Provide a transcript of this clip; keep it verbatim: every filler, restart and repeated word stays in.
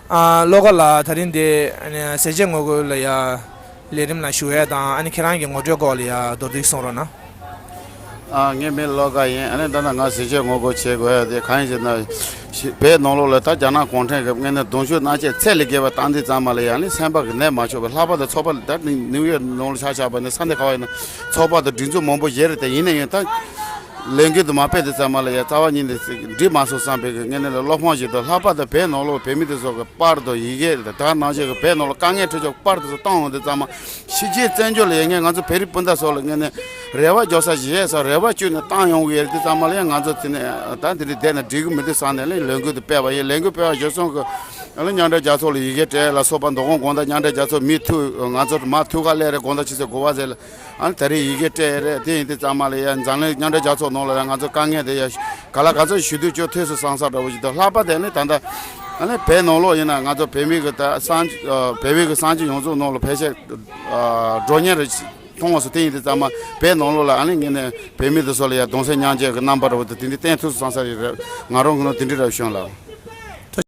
ཨ་བློ་དགའ་ལགས། ད་རིང་འདི་ཨ་ནི་ཟས་བཅད་ངོ་རྒོལ་ལ་ཡ་ལས་རིམ་ལ་ཞུགས་ཡས་དང་། ཨ་ནི་ཁྱེད་རང་གི་ངོ་སྤྲོད་སྐོར་ལ་ཡ་མདོར་བསྡུས་གསུང་རོགས་གནང་། ཨ་ངའི་མིང་བློ་དགའ་ཡིན། ཨ་ནི་ད་ལྟ་ང་ཟས་བཅད་ངོ་རྒོལ་བྱེད་དགོས་ཡ་དེ་གང་ཡིན་ཟེར་ན། ཤི་བོད་ནང་ལོགས་ལ་ད་རྒྱ་ནག་གུང་ཁྲན་གྱིས་དངོས་གནས་གདུང་ཤུགས་མནར་གཅོད་ཚད་ལས་བརྒལ་བ་བཏང་དུས་ཙམ་པ་ལ་ཡ་ནི་སེམས་པ་གི་ནད་མ་ཆོག་པའི། ལྷག་པར་དུ་ཚོགས་པ་ད་ནིའུ་ཡོག་ནང་ལ་ཆ་བཞག་པ་ནི་ས་གནས་ག་བ་ཡིན་ན་ཚོགས་པ་དང་སྒྲིག་འཛུགས་མང་པོ་ཞིག་རེད། དེ་ཡིན་ན་ཡང་ད་ལས་འགུལ་དུ་མ་སྤེལ་དུས་ཙམ་པ་ལ་ཡ་རྩ་བ་ཉིད་ནས་འགྲིག་མ་སོང་བསམ་པའི་གི་དངོས་གནས་ལ་བློ་ཕམ་ཞིག་འདུག་ལྷག་པར་དུ་བོད་ནང་ལོགས་བོད་མི་དེ་ཚོ་གི་པར་དང་ཡི་གེ་དང་། ད་ནང་བཞིན་གི་བོད་ནང་ལ་དཀའ་ངལ་འཕྲད་ཆོག་པར་དེ་ཚོ་བཏང་ཡོང་དུས་ཙམ་པ། ཕྱི་རྒྱལ་བཙན་བྱོལ་ལ་ཡོད་མཁན་ང་ཚོ་བོད་རིགས་སྤུན་ཟླ་ཚོ་ལ་དངོས་གནས་རེ་བ་རྒྱག་ས་ཞིག་ཡོད་ས། རེ་བ་བཅོལ་ནས་བཏང་ཡོང་གི་ཡོད་རེད། དེ་ཙམ་པ་ལ་ཡང་ང་ཚོ་དེ་ནས་ད་འདི་འདྲ་བསྡད་ན་འགྲིག་གི་མི་འདུག་བསམ་ནས་ལས་ལས་འགུལ་དེ་སྤེལ་བ་ཡིན། ལས་འགུལ་སྤེལ་བ་གཞིར་བཟུང་གི་ཨ་ལ་མཉམ་འབྲེལ་རྒྱལ་ཚོགས་ལ་ཡི་གེ་སྤྲད་ལ་སོགས་པ། མདོ་དབུས་དགོང་དག་མཉམ་འབྲེལ་རྒྱལ་ཚོགས་མི་ཐུག་ང་ཚོ་མ་ཐུག་ག་སླེབས་རེད། དགོང་དག་ཕྱི་ཚེས་དགུ་པ་ཚེ་ལ་ཨ་ནི་ད་རེས་ཡི་གེ་སྤྲད་རེད། དེ་ཡིན་དུས་ཙམ་པ་ལ་ཡང་འཛམ་གླིང་མཉམ་འབྲེལ་རྒྱལ་ཚོགས་ནང་ལ་ཡང་ང་ཚོ་དཀའ་ངལ་དེ་ཡང་ག་ལ་ག་ཚོད་ཞུ་དུས་ཅོ་ཐོས་སུ་སང་ས་འདྲ་བོ་ཞིག་འདུག་ལྷག་པར་དེ་ནི་ད་ལྟ་ཨ་ནི་བོད་ནང་ལོགས་ཡིན་ན་ང་ཚོ་བོད་མི་གི་ད་གསར་འགྱུར་བོད་མི་གི་གསར་འགྱུར་ཡོངས་རྫོགས་ནང་ལ་ཕལ་ཆེར་འགྲོ་ཉེན་རེ་མཐོང་བ་སོ། དེ་ཡིན་དུས་ཙམ་པ་བོད་ནང་ལོགས་ལ་ཨ་ནི་ངས་ནས་བོད་མི་དེ་ཚོ་ལ་ཡང་གདུང་སེམས་མཉམ་སྐྱེད་ཀྱི་རྣམ་པ་འདྲ་བོ་དེ་དེ་འདྲ་བསྟན་ཐུབ་སོང་ས་རེད། ང་རང་གི་ནང་དེ་འདྲ་ར་བྱུང་ལ།